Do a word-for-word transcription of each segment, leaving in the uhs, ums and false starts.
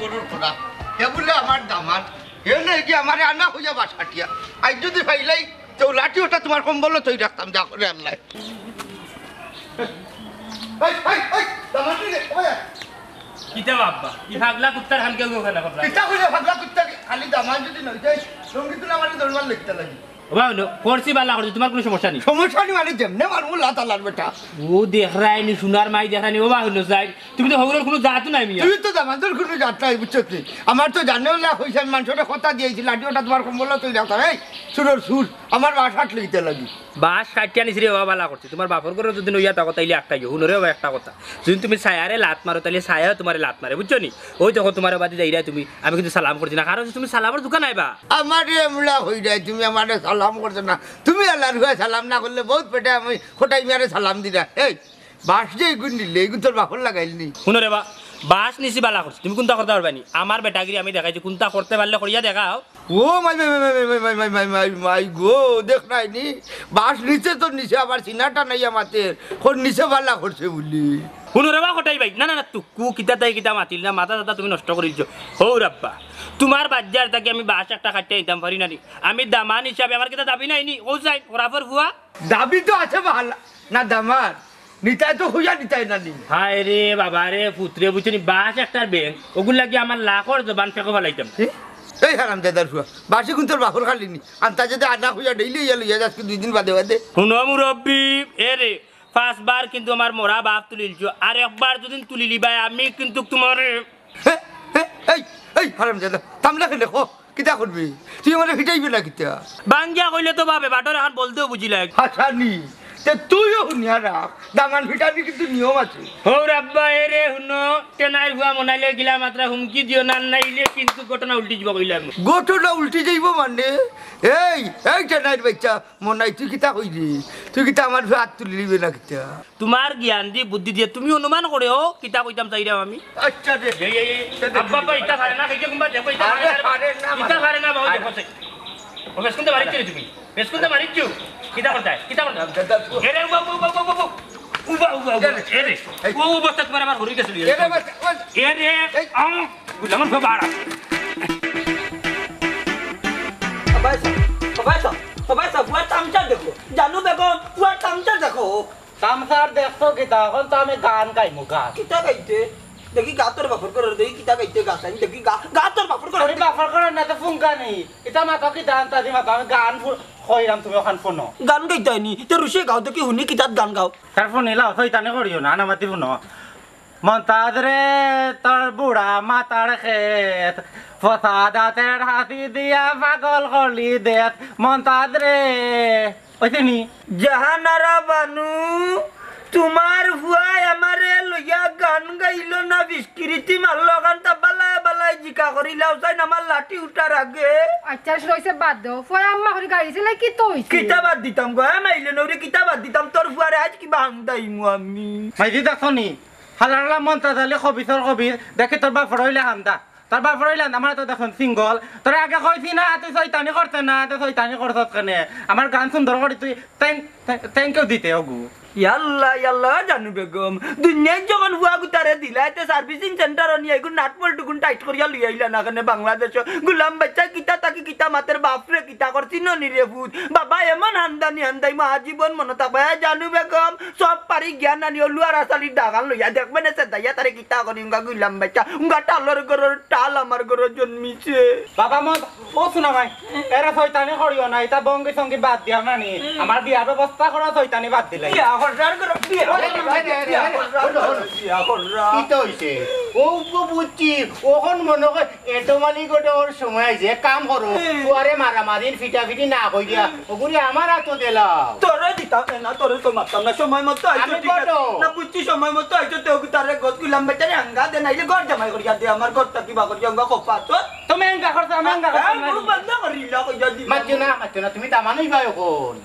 গরুর খোরা। হে বুলে আমার দামান্দ। হে লই গিয়া আমারে আনা কইয়া বাস কাটিয়া। আইজ যুদি পাইলাই, তে লাঠি ওটা তুমার কম্বলো থই রাখতাম, যা করে আল্লায়। এই, এই, এই, দামান্দ রে, ওই। কিতা বাবা? ই পাগলা কুত্তার হান কেউ কেউ খেলা করলা? কিতা কইলে পাগলা কুত্তা? খালি দামান্দ যুদি নয়, যাই, লুঙ্গি তুলে আমারে দরবার লিখতে লাগি। ওবা হুনো, করছি বালা করছি, তুমার কুনু সমস্যা নাই। সমস্যা নাই মানে যেমনে মারমু লাত আলার বেটা। ও দেখরায়নি, সোনার মাই দেখরায়নি, ওবা হুনো যাই। তুমি তো হগুরর কুনু জাতও নায় মিয়া। তুমি তো দামান্দর কুনু জাত নাই, বুঝছো নি? আমার তো জানেও না, কইছে আমি মানষরে কথা দিয়াইছি, লাঠি ওটা তুমার কম্বলো থই রাখতাম। এই, চুরর চুর, আমার বাস কাটলে ইতা লাগি। বাস কাটিয়া নিছি রে, ওবা বালা করছি। তুমার বাপর ঘরো যুদি নইয়া থাকো, তাইলে একটাই যে, হুনো রে ওবা একটা কথা। যুদি তুমি ছায়ারে লাত মারো, তাইলে ছায়াও তুমারে লাত মারে, বুঝছো নি? ওই দেখো তুমার বাদে যাইরায় তুমি, আমি কিন্তু সালাম করছি না, কারণ তুমি সালামর দোকান আইবা। আমারে এমলা কইরায় তুমি আমারে সালাম করছো না, তুমি আল্লার হুয়া সালাম না করলে বউত পেটে আমি খটাই মিয়ারে সালাম দিরা। এই, বাস যে ইগুন নিলে, ইগুন তোর বাপর লাগাইল নি? হুনো রে বা, বাস নিছি বালা করছি, তুমি কুনতা করতা পারবায় নি? আমার বেটাগিরি আমি দেখাইছি, কুনতা করতে পারলে করিয়া দেখাও। ও মাই, মাই, মাই, গো, দেখরায়নি? বাস নিছে তো নিছে, আবার সিনাটা নাই আমাদের। কোন নিছে বালা করছে বুলি। হুনো রে বা, খটাই ভাই, না, না, না, তুকু কিতা তাই কিতা মাতিল না, মাথা-টাথা তুমি নষ্ট করিলিছো। হউ রাব্বা, তুমার বাজ্জার থাকি আমি বাস একটা কাটিয়া নিতাম পারি না নি? আমি দামান হিসাবে আমার কিতা দাবি নাই নি? ও যাই, খরাফর ফুয়া। দাবি তো আছে বালা, না দামান। নিতায় তো কইয়া নিতায় না নি। হায় রে বাবা রে, পুতরে বুঝছো নি, বাস একটার ব্যাংক, ওগুর লাগি আমার লাখর জবান ফেকো ফালাইতাম। এ? এই হারামজাদার ফুয়া, বাসি কুন তোর বাপর খালি নি? আনতা যদি আনা কইয়া ডেইলি ইয়া লইয়া যাস কি দুই দিন বাদে বাদে? হুনো মুরব্বি, এ রে, পাঁচবার কিন্তু আমার মরা বাপ তুলিলিছো, আর একবার যুদি তুলিলিবায় আমি কিন্তু তুমারে হে, হে, এই, এই, হারামজাদা, তামলা কেনে ক? কিতা করবি? তুই আমারে ফিটাইবে না কিতা? বাঙ্গিয়া কইলে তো বাবে, বাটর এখন বলতেও বুঝিলায়। হাসানি, তে তুইও হুনিয়া রাখ, দামান ফিটানি কিন্তু নিয়ম আছে। হউ রাব্বা, এ রে, হুনো, টেনাইর ফুয়া মনাইলে গিলা মাত্রা হুমকি দিও না, নাইলে কিন্তু ঘটনা উল্টি যিবো কইলাম। ঘটনা উল্টি যাইবো মানে? এই, এই টেনাইর বাইচ্চা, মনাই, তুই কিতা কইরে? তুই কিতা আমার ফুয়ার আত তুলিলিবে না কিতা? তুমার জ্ঞান দি, বুদ্ধি দিয়া তুমি অনুমান করেও কিতা কইতাম চাইরাম আমি। আচ্ছা রে। এই, এই, এই, আব্বা, আব্বা, ইতা পারে না, কইছে কুনবা দেখো, ইতা পারে না, আরে, আরে, না, ইতা পারে না, বাবা, আরে। দেখো, সে। ও বেশ কুনতে মারিছো তুমি? বেশ কুনতে মারিছো? কিতা করতায়? কিতা করতায়? দাদা, দাদা, এরে, উবা, উবা, উবা। উবা, উবা, উবা। এরে, এরে। এই। ও অবস্থা তুমার আমার হরি গেছিল। এরে, বাস, বাস। এরে, এই। আম, বুঝলাম, বাবা। সবাই সব, সবাই সব, সবাই সব, ফুয়ার তামশা দেখো। জানু বেগম, ফুয়ার তামশা দেখো। তামশার দেখছো কিতা? অখন তো আমি গান গাইমু, গান। কিতা গাইতে? দেখি গা তোর বাপর ঘরর, দেখি কিতা গাইতে গা চাই, দেখি গা, গা তোর বাপর ঘরর। আমি বাপর ঘরর না তো ফুঙ্কা নেই। ইতা মাতো কিতা আনতা দি মাতো, আমি গান ফু-, কইরাম তুমি অখান ফুনো। গান গাইতায় নি? তে রুশে গাও দেখি হুনি কিতাত গান গাও। তার ফুনিলাও, শয়তানি করিও না, আনামাতি ফুনো। মন্তাজ রে, তোর বুড়া মাতার খেত, ফসাদাতের হাতি দিয়া পাগল করলি দেত। মন্তাজ রে, ওই তিনি। জাহানারা বানু, তুমার ফুয়ায় আমারে লইয়া গান গাইলো না, বিস্কিরিতি মারলো, গানটা বালায় বালায় জিকা করিলাও চাইন আমার লাঠি উঠার আগে। আচ্ছা, রইছে বাদ দেও। ফুয়ায় আম্মা করি গাইছে না, কিতা অইছে? কিতা বাদ দিতাম গো, হ্যাঁ, মাইলে নৌরে কিতা বাদ দিতাম, তোর ফুয়ারে আইজ কিবা হান্দাইমু আমি। মাইজি দেখছো নি? হালার হালা মন্তাজ আলী খবিসর খবিস, দেখি তোর বাপর অইলে হান্দা। তোর বাপর অইলে হান্দা, আমার তো দেখোন সিঙ্গল। তোরে আগে কইছি না, তুই শয়তানি করতে না, তুই শয়তানি করছস কেনে? আমার গান সুন্দর করি তুই thank, thank you দিতে অগু। ইয়াল্লা, ইয়াল্লা, জানু বেগম। দুনিয়াত যখন ফুয়া গুতারে দিলা, এতে servicing centre নিয়া এগুন নাট বল্টুগুন tight করিয়া লইয়া আইলা না কেনে বাংলাদেশো? গুলাম বাইচ্চা কিতা তাকি কিতা মাতের বাপরে কিতা করছি ননি রে ফুত? বাবা এমন হান্দানি হান্দাই মা আজীবন মনো থাকবা। এ জানু বেগম, সব পারি জ্ঞান আনি অলু আর আসালির দাগান লইয়া দেখবে না সে দাইয়া তারে কিতা করি উঙ্গা গুলাম বাইচ্চা। উঙ্গা টালর ঘরর টাল আমার ঘরো জন্মিছে। বাবা মন, ও শুনা ভাই, এরা শয়তানি করিও না, ইতা বঙ্গি সঙ্গি বাদ দিয়া নানি। আমার বিয়ার ব্যবস্থা করা শয়তানি বাদ দিলাই। বিয়া করার ঘরো, বিয়া করার ঘরো, বিয়া করার ঘরো। কিতা অইছে? ও, ও বুঝছি, অখন মনো কয় এটো মালিক ওটা ওর সময় আইছে, এক কাম করো, হুম। ফুয়ারে মারামারি, ফিটাফিটি না কইয়া, ওগুলি আমার আতো দিলাও। তোরে দিতাম না, তোরে তো মারতাম না, সময় মতো আইছো, আমি ঠিক আছে। কত? না বুঝছি, সময় মতো আইছো, তে ওগু তারে গত গুলাম বেটারে হাঙ্গা দে, নাইলে ঘর জামাই করিয়া দে, আমার ঘরটা কিবা করিয়া হাঙ্গা কপা তো। তুমি হাঙ্গা করছো, আমি হাঙ্গা করছি হ্যাঁ, না। মুখ বন্ধ করি ল, কইয়া দিলাম। মাতিও না, মাতিও না, তুমি দামান অইবায় অখন।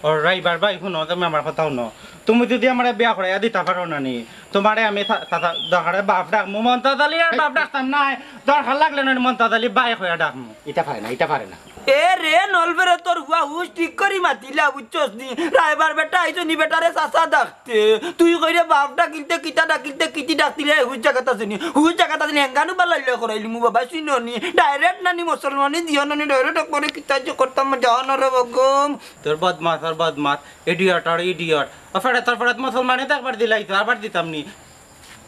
ও ড্রাইভার ভাই, হুনো, তুমি আমার কথা হুনো। তুমি যুদি আমারে বিয়া করাইয়া দিতা পারো না নি, তুমারে আমি থা-, থা-, থা-, দরকারে বাপ ডাকমু, মন্তাজ আলী আর বাপ ডাকতাম না, দরকার লাগলে না নি মন্তাজ আলী ভাই কইয়া ডাকমু। ইতা পারে না, ইতা পারে না। এ রে, নলফেরে তোর হুয়া হুশ ঠিক করি মাতিলা, বুঝছস নি? রায়বার বেটা আইছো নি বেটারে চাচা ডাকতে। তুই কইরে বাপ ডাকিলতে কিতা ডাকিলতে কিতি ডাকতিলে হুশ জাগাত আছে নি? হুশ জাগাত আছে নি? হেঙ্গানু বালাইলে করাইলি মু বাবা, চিনো নি? Direct নানি মুসলমানি দিও নানি, direct একবারে কিতা যে করতাম জানো রে বগম। তোর বদমাস, তোর বদমাস, idiot আর idiot। ও ফেরত, তোর ফেরত মুসলমানি তো একবার দিলাইছো, আবার দিতাম নি।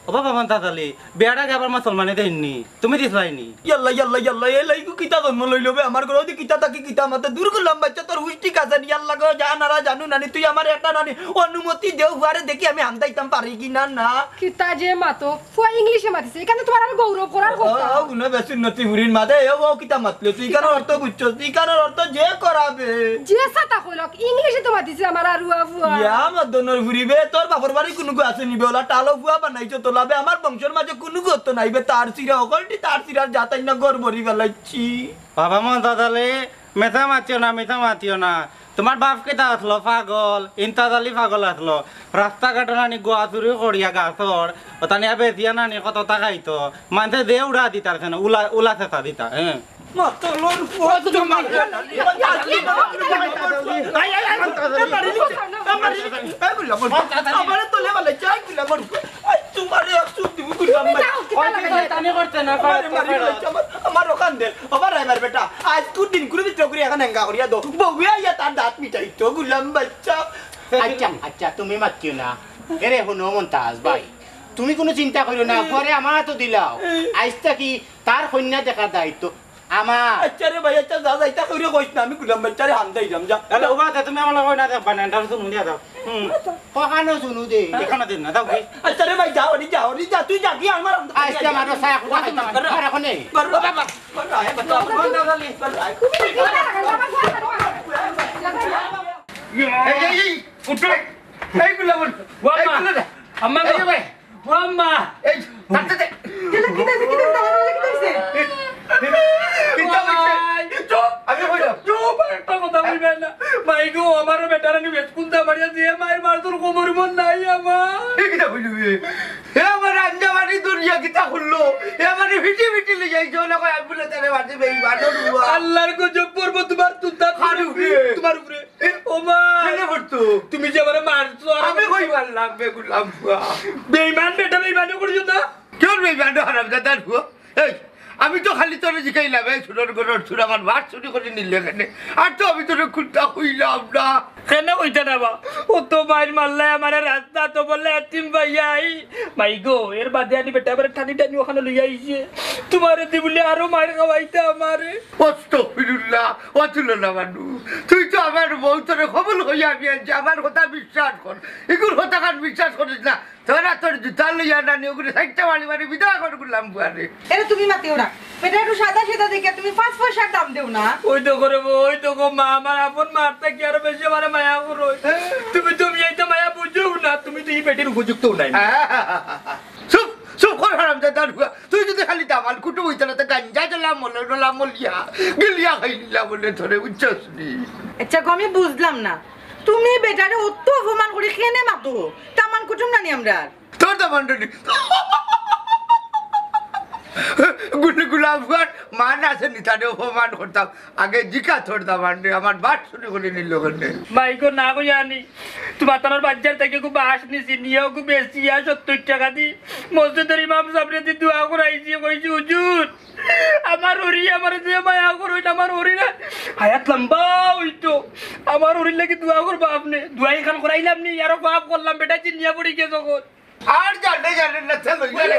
ও বাবা মন্তাজ আলী, বিয়ার আগে আবার মুসলমানি দেইননি, তুমি দিছলাইনি? ইয়াল্লা, ইয়াল্লা, ইয়াল্লা, এ লাইগু কিতা জন্ম লইল বে? আমার ঘরে দি কিতা থাকি কিতা মাতে? দূর করলাম বাচ্চা, তোর হুশ ঠিক আছে নি? ইয়াল্লা গো, যা নারা জানু নানি, তুই আমার একটা নানি অনুমতি দেও, হুয়ারে দেখি আমি হান্দাইতাম পারি কি না, না। কিতা যে মাতো, ফুয়া ইংলিশে মাতিছে, এখানে তোমার আমি গৌরব করার কথা। ও, গুনা বেসুন নতি হুরিন মাদে, এ ও কিতা মাতলে? তুই কেন অর্থ বুঝছস? তুই কেন অর্থ যে করাবে? যে সাতা কইলক, ইংলিশে তো মাতিছে আমার আরুয়া ফুয়া। ইয়া মদনর হুরিবে, তোর বাপর বাড়ি কুনুগু আছে নিবে, ওলা টালো ফুয়া বানাইছো তোলাবে, আমার বংশর মাঝে কুনুগু তো নাইবে, তার সিরা অকলটি, তার সিরার জাতাই না ঘর ভরি বেলাইছি। বাবা মন্তাজ আলী, মিছা মাতিও না, মিছা মাতিও না। তোমার বাপ কিতা আসলো? পাগল। ইন্তাজ আলী পাগল আসলো। রাস্তাঘাটো নানি গুয়া চুরি করিয়া গাছর, ওতা নিয়া বেচিয়া নানি কত টাকা আইতো। মানষে দে উড়া দিতার কেন? উলা, উলা চেতা দিতা, হ্যাঁ। মাতলর ফুয়া তো মারে। আই, আই, আই, আই, মারি দিছে, আই, মারি দিছে, আই, গুলাম, আমারে তলে বালে চাই, গুলাম, আই, তোমারে এক চুপ দিব, গুলাম ভাই। তুমি যাও, কিতা লাগাইছো? শয়তানি করতে না, আমার, আমার ওখান দে, আমার রাইবার বেটা, আইজ কুর দিন করে ভিতরে করে এখন এঙ্গা করিয়া দো। বউয়ে আইয়া তার দাঁত মিটাইতো, গুলাম বাচ্চা। আচ্ছা, আচ্ছা, তুমি মাতিও না। এরে হুনো মন্তাজ ভাই, তুমি কুনু চিন্তা করিও না, পরে আমার তো দিলাও। আইজ থাকি তার কইন্যা দেখার দায়িত্ব আমার। আচ্ছা রে ভাই, আচ্ছা যা, যাইতা কইরে কইস না, আমি গুলাম বাচ্চারে হান্দাই যাম, যা। তাহলে ওবা আছে, তুমি আমার লগে না দেখবা না, এটা শুনুন দিয়া যাও। হুম। কখানো শুনু দে। এখানে দিন না, যাও কি? আচ্ছা রে ভাই, যাও রে, যাও রে, যা, তুই যা, কি আমার আইজ তো আমার সায়া খুঁজা খাইতাম, আর এখন নেই। বাবা, বাবা, বাবা, বাবা, বাবা, বাবা, বাবা। এই, এই, এই, উঠো। এই গুলা বল। ও আম্মা। এই গুলা দে। আম্মা গো। এই যে ভাই। ও আম্মা। এই, থাকতে দে। কিতা, কিতা অইছে, কিতা অইছে, কিতা অইছে? কিতা অইছে? ভাই। চুপ। আমি কইলাম। চুপ, একটা কথা কইবে না। ভাই গো, আমার বেটারে নি বেশ কুন্তা মারিয়া দিয়ে মায়ের মার তোর কোমর মন নাই আমার। এই কিতা কইলি বে? এ আমার রান্না বাড়ি দরিয়া কিতা করলো? এ আমার ফিটি ফিটি লই যাইছো না কই আমি বলে তারে মাঝে বেইমান অইলো। আল্লাহর গজব পড়বো তোমার তুতা খালি উপরে। তোমার উপরে। ও মা। কেনে পড়তো? তুমি যে আমারে মারছো আর আমি কই মারলাম বে গুলাম ফুয়া? বেইমান বেটা বেইমানি করিও না। কেউ বেইমান হারামজাদার ফুয়া। এই, আমি তো খালি তোরে জিকাইলাম, এই চুরর ঘরর চুর আমার ভাত চুরি করি নিলে কেনে? আর তো আমি তোরে কুন্তা কইলাম না। কেনে কইতা না বা? অত মাইর মারলাই আমারে রাস্তাত, বলে এতিম ভাইয়া আই। মাই গো, এর বাদে আনি বেটা আমারে টানি টানি ওখানো লইয়া আইছে। তোমারে দি বলে আরো মাইর খাওয়াইতা আমারে। আস্তাগফিরুল্লাহ, ও তুলো না মানু। তুই তো আমার বউ, তোরে কবুল কইয়া আমি আনছি, আমার কথা বিশ্বাস কর। ইগুর কথা কান বিশ্বাস করিস না। তোরা তোর জুতা লইয়া না নিয়ে ওগুলো সাইডটা মারি মারি বিদায় করে গুলাম বুয়ারে। এরে তুমি মাতিও না। বেটা একটু সাদা সিধা দেখে তুমি পাঁচ পয়সার দাম দেও না। ওই দেখো রে বউ, ওই দেখো মা, আমার আপন মার থাকি আরো বেশি আমারে মায়া করো। তুমি, তুমি এই তো মায়া বুঝো না, তুমি তো এই বেটির উপযুক্ত নাই। চুপ, চুপ কর হারামজাদার ফুয়া। তুই যদি খালি দামান কুটুম হইতে না, তো গাঞ্জা জ্বলা মলে ডলা মলিয়া, গিলিয়া খাইলিলা বলে ধরে, বুঝছস নি? আচ্ছা গো, আমি বুঝলাম না, তুমি বেটারে অত অপমান করি কেনে মাতো? দামান কুটুম না নি আমরা? তোর দামান ডলি। গুলি গুলাম ফুয়ার মান আছে নি, তারে অপমান করতাম। আগে জিকা তোর দামান ডলি, আমার বাট চুরি করে নিল কেনে। মাই গো, না কইয়া আনি। তোমার তানোর বাজার থেকে খুব বাঁশ নিছি, নিয়েও খুব বেশি আর সত্তর টাকা দি মসজিদের ইমাম সাহেবরে দি দোয়া করাইছি, কইছি, "হুজুর, আমার হরি, আমার যে মায়া করইন, আমার হরি না হায়াত লম্বা হইতো, আমার হরির লাগি দোয়া করবা আপনি।" দোয়া এখান করাইলাম নি, আরো পাপ করলাম, বেটা চিনিয়া পড়ি গেছে যখন। আর জানে জানে না, চলো, জানে।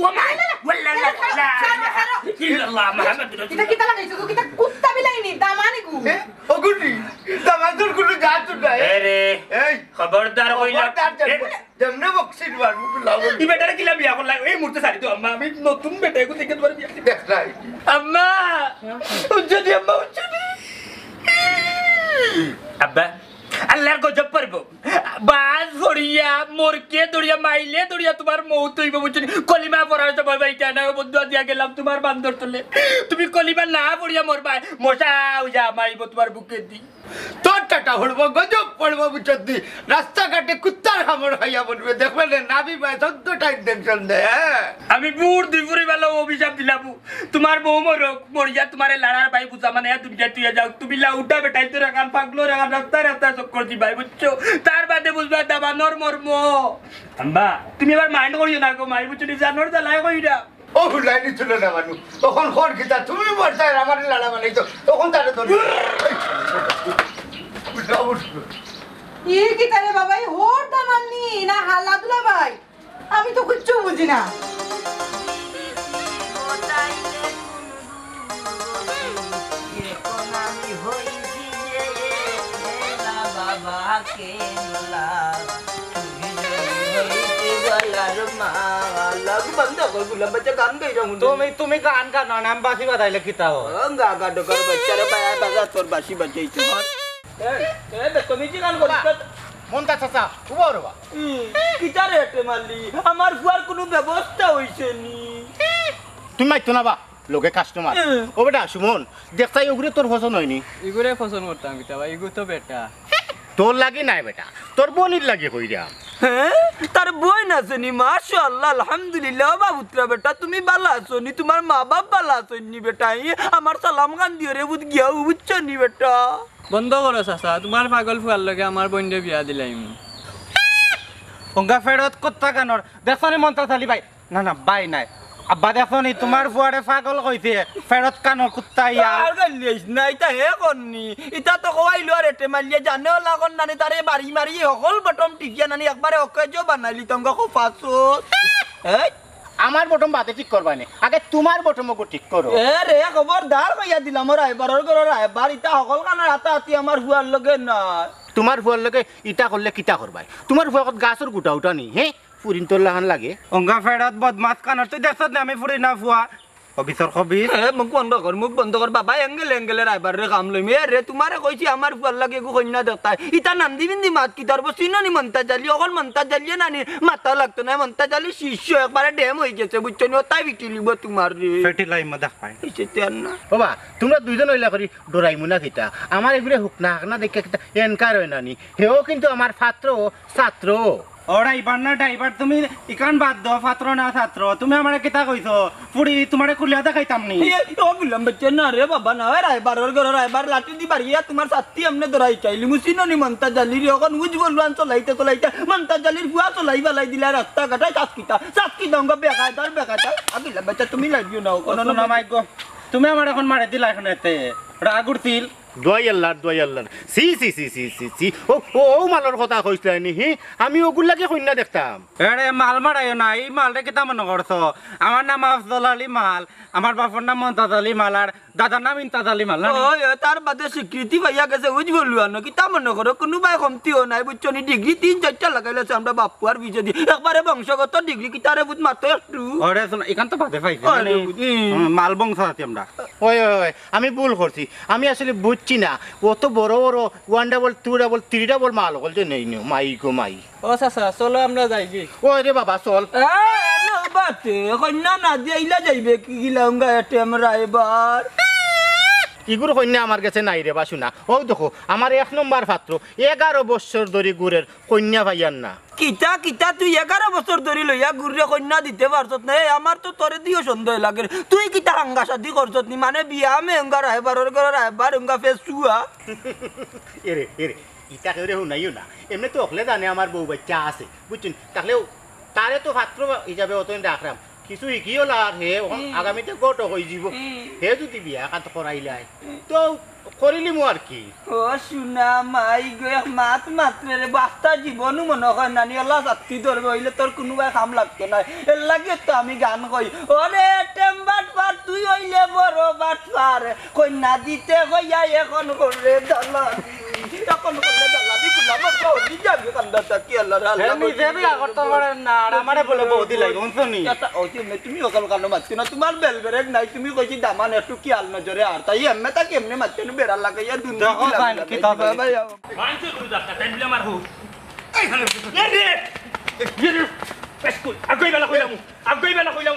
ও মা, ওয়াল্লাহ, লা ইলাহা ইল্লাল্লাহ, মুহাম্মাদুর রাসূলুল্লাহ। কিতা, কিতা লাগাইছো গো? কিতা কুত্তা বিলাইনি, দামানি গো? এ, ওগুনি, দামান্দর কোনো জাত নাই। এ রে, এই। খবরদার কইলাম। খবরদার জানে। এ। যেমনে বক্সির মারবো, লাভ হইল। ই বেটারে কিলা বিয়া করলা? এই মুহূর্তে ছাড়ি দাও, আম্মা। আমি নতুন বেটা, এখন থেকে তোমার বিয়া। দেখ নাই। আম্মা, উজ্জ্বলি আম্মা, উজ্জ্বলি। আব্বা, আল্লাহর গজব পড়বো। বাজ ধরিয়া, মরকে ধরিয়া, মাইলে ধরিয়া তোমার মৌত হইব, বুঝছো নি? কলিমা পড়ার সময় ভাই, কেন বদুয়া দিয়া গেলাম তুমার বান্দর তলে? তুমি কলিমা না পড়িয়া মরবায়, মশা অইয়া মারিব তুমার বুকেদি। তোর টাটা পড়বো, গজব পড়বো, বুঝছত নি? রাস্তাঘাটে কুত্তার কামড় খাইয়া মরবে, দেখবে নে, নাভি বায় চোদ্দটা ইঞ্জেকশন দেয়, হ্যাঁ? আমি বুড় দুই ফুরি বেলা অভিশাপ দিলাম, তুমার বউ মরক, মরিয়া তুমারে লাড়ার বাই বুঝা মানে দুনিয়া তুইয়া যাও, তুমি লাউটা বেটাই তো রাখান, পাগলো রাখান, রাস্তায় রাস্তায় চক্কর দিবায়, বুঝছো? তার বাদে বুঝবা দাবানর মর্ম। আম্মা, তুমি আবার মাইন্ড করিও না গো মাই, বুঝছো নি? জানোর জ্বালায় কইরা। ও হুলাইনি তুলো না মানু। তখন খর কিতা? তুমি মরতায় আমারে লাড়া বানাইছো। তখন তারে ধরি। উঠো, উঠো। ই কিতা রে বাবা, ই হর দামান্নি না হালা দুলা ভাই? আমি তো কিচ্ছু বুঝি না। তুমি, তুমি গান গাও না, আমি বাঁশি বাজাইলে কিতা অয়? এ, এ, বেতমিজি গান করিস না। মন্তাজ চাচা, উবা রে বা। উম, কিতা রে এটে মারলি? আমার ফুয়ার কুনু ব্যবস্থা অইছে নি। তুমি মাইতো না বা। লগে কাস্টমার। হুম। ও বেটা, সুমন, দেখতায় ওগুরে তোর পছন্দ অয়নি? ইগুরে পছন্দ করতাম কিতা বা, ইগু তো বেটা। তোর লাগি নায় বেটা, তোর বইনর লাগি কইরাম। হ্যাঁ? তার বইন আছে নি? মাশাআল্লাহ, আলহামদুলিল্লাহ। ও বাবুতরা বেটা, তুমি বালা আছো নি? তুমার মা বাপ বালা আছইন নি বেটা? ই আমার সালাম খান দিও রে, বুঝ গিয়াও, বুঝছো নি বেটা? বন্ধ করো চাচা, তুমার পাগল ফুয়ার লগে আমার বইনরে বিয়া দিলাইমু। অঙ্গা ফেরত কুত্তা কানর, দেখছো নি মন্তাজ আলী ভাই? না, না, ভাই নায়। আব্বা, দেখো নি, তুমার ফুয়ারে পাগল কইছে, ফেরত কানর কুত্তা ইয়া। আর গাইলিস না, ইতা হে করনি। ইতা তো কওয়াইলো আর এটে মারলিয়া জানেও লাগন নানি, তারে বাড়ি মারি হকল বটম টিপিয়া নানি একবারে অকেজো বানাইলি তঙ্গ কফাসো। এই? আমার বটম বাদে ঠিক করবায় নে, আগে তুমার বটম ওগু ঠিক করো। এ রে, খবরদার কইয়া দিলাম, ও রায়বারর ঘরর রায়বার, ইতা হকল কানর হাতাহাতি আমার ফুয়ার লগে না। তুমার ফুয়ার লগে ইতা করলে কিতা করবায়? তুমার ফুয়া কত গাছর গুটা উঠা নি, হে? ফুরিন্তর লাখান লাগে। অঙ্গা ফেরত বদমাস কানর, তুই দেখছত না আমি ফুরি না ফুয়া? অফিসর খবিস। এ, মুখ বন্ধ কর, মুখ বন্ধ কর। বাবা, এঙ্গেলে এঙ্গেলে রায়বাররে কাম লইমু। এ রে, তুমারে কইছি আমার ফুয়ার লাগি এগু কইন্যা দেখতায়। ইতা নান্দি বিন্দি মাত কিতার বো? চিনো নি মন্তাজ আলী? অখন মন্তাজ আলীয়ে নানি মাতা লাগতো নায়। মন্তাজ আলী শিষ্য একবারে ড্যাম অইগেছে, বুঝছো নি? অতায় বিটিলিবো তুমারে। ফেটিলাইমু দেখবায়। ইসে তে আর না। ও বা, তুমরা দুইজন অইলা করি ডরাইমু না কিতা? আমার এগুরে হুকনা হাকনা দেখিয়া কিতা এনকার অয় না নি? হেও কিন্তু আমার পাত্র, ছাত্র। ও রাইবার না ড্রাইভার, তুমি ইখান বাদ দেও, পাত্র না ছাত্র। তুমি আমারে কিতা কইছো? ফুড়ি, তুমারে খুলিয়া দেখাইতাম নি? এ, ও গুলাম বাচ্চা না রে বাবা, না, ওই রায়বারর ঘরর রায়বার লাঠি দি বাড়িয়া তুমার ছাত্তি এমনে ধরাই চাইলি। মুসিনো নি মন্তাজ আলীর, অখন উজ বলুয়ান চলাইতে চলাইতে মন্তাজ আলীর ফুয়া চলাই বালাই দিলা রাস্তাঘাটায়। চাচকিতা, চাচকিতা অঙ্গ বেকায়দার বেকায়দা। আ গুলাম বাচ্চা, তুমি লাগিও না, অখন ও সোনা মাইগো, তুমি আমারে অখন মারি দিলায় অখন এতে। রাগ উঠছিল। দোয়াই আল্লার, দোয়াই আল্লার। ছি, ছি, ছি। ও, ও, ও মালর কথা কইছলায় নি, হি? আমি ওগুর লাগি কইন্যা দেখতাম। এরে, মাল মারাইও না, ই মালরে কিতা মনো করছো? আমার নাম আফজল আলী মাল, আমার বাপর নাম মন্তাজ আলী মাল, আর দাদার নাম ইন্তাজ আলী মাল, না নি? ওই, ওই, তার বাদে স্বীকৃতি পাইয়া গেছে, উজ বলুয়ানো। কিতা মনো করো, কুনুবায় কমতিও নাই, বুঝছো নি? ডিগ্রি তিন চাইরটা লাগাইলাইছে আমরার বাপ-ফুয়ার পিছেদি। একবারে বংশগত ডিগ্রি, কিতারে বুঝ মাতো একটু। ওরে, হুনো, ইখান তো বাদে পাইছি, ওরে, মানে, বুঝি। হুম, মাল বংশ আছি আমরা। ওই, ওই, ওই, আমি ভুল করছি। আমি আসলে বুঝছি না। অত বড় বড় one double, two double, three double মাল অকল যে নেই নিও। মাই গো মাই। ও চাচা, চলো আমরা যাইগি। ওই রে বাবা, চল। এ, এলো বাতে, কইন্যা না দিয়া ইলা যাইবে কি গিলাম গায়ে টেমরা এবার? ইগুর কইন্যা আমার গেছে নাই রে বা, শুনা। অউ দেখো, আমার এক নম্বর পাত্র, এগারো বছর ধরি ঘুরের, কইন্যা পাইয়ার না। কিতা, কিতা, তুই এগারো বছর ধরি লইয়া ঘুররে, কইন্যা দিতে পারছত না? এ, আমার তো তোরে দিও সন্দেহ লাগের। তুই কিতা হাঙ্গা শাদি করছত নি? মানে বিয়া মে হাঙ্গা রায়বারর ঘরর রায়বার হাঙ্গা ফেসুয়া। এরে, এরে, ইতা কেউরে হুনাইও না। এমনে তো অকলে জানে আমার বউ বাইচ্চা আছে, বুঝছইন? তাহলেও তারে তো পাত্র হিসাবে অতদিন রাখরাম। কিছু হিকিও লার হে, অখন হুম। আগামীতে ঘটক অইযিবো। হুম। হে যুদি বিয়া একান্ত করাইলায়, হুম। তো করিলিমু আর কি। ও সোনা মাই গো, এক মাত মাতরে রে, বাস্তা জীবনও মনো কয় নানি, আল্লাহ শাস্তি ধরবে, অইলে তোর কুনুবায় কাম লাগতো নায়। এরলাগি তো আমি গান কই, ওরে টেম বাটপার, তুই অইলে বড় বাটপার, কইন্যা দিতে কইয়া এখন কররে দালালি। এখন করলে দালালি গুলাম, আমি যাবি কান্দা থাকি, আল্লাহ রে, আল্লাহ হে নিজে বিয়া করতে পারেন না, আর আমারে বলে বউ দিলাই, হুনছো নি? এটা, ওই যে মে-, তুমি অকল কানো মাতছো না, তুমার বেল বেরেক নাই, তুমি কইছি দামান একটু খেয়াল নজরে আর, তাই এমনে তাকে এমনে মাতছো না, বেড়া লাগাইয়া দুন দেখো দিলাম, ভাই, কি দিলাম, তবে? ভাই, মানছো তুই যাস না, তাই বলে আমার হো। এই খানে বসে এ রে! এ রে! বেশ কই, আগুই বেলা কইলাম, আগুই বেলা কইলাম।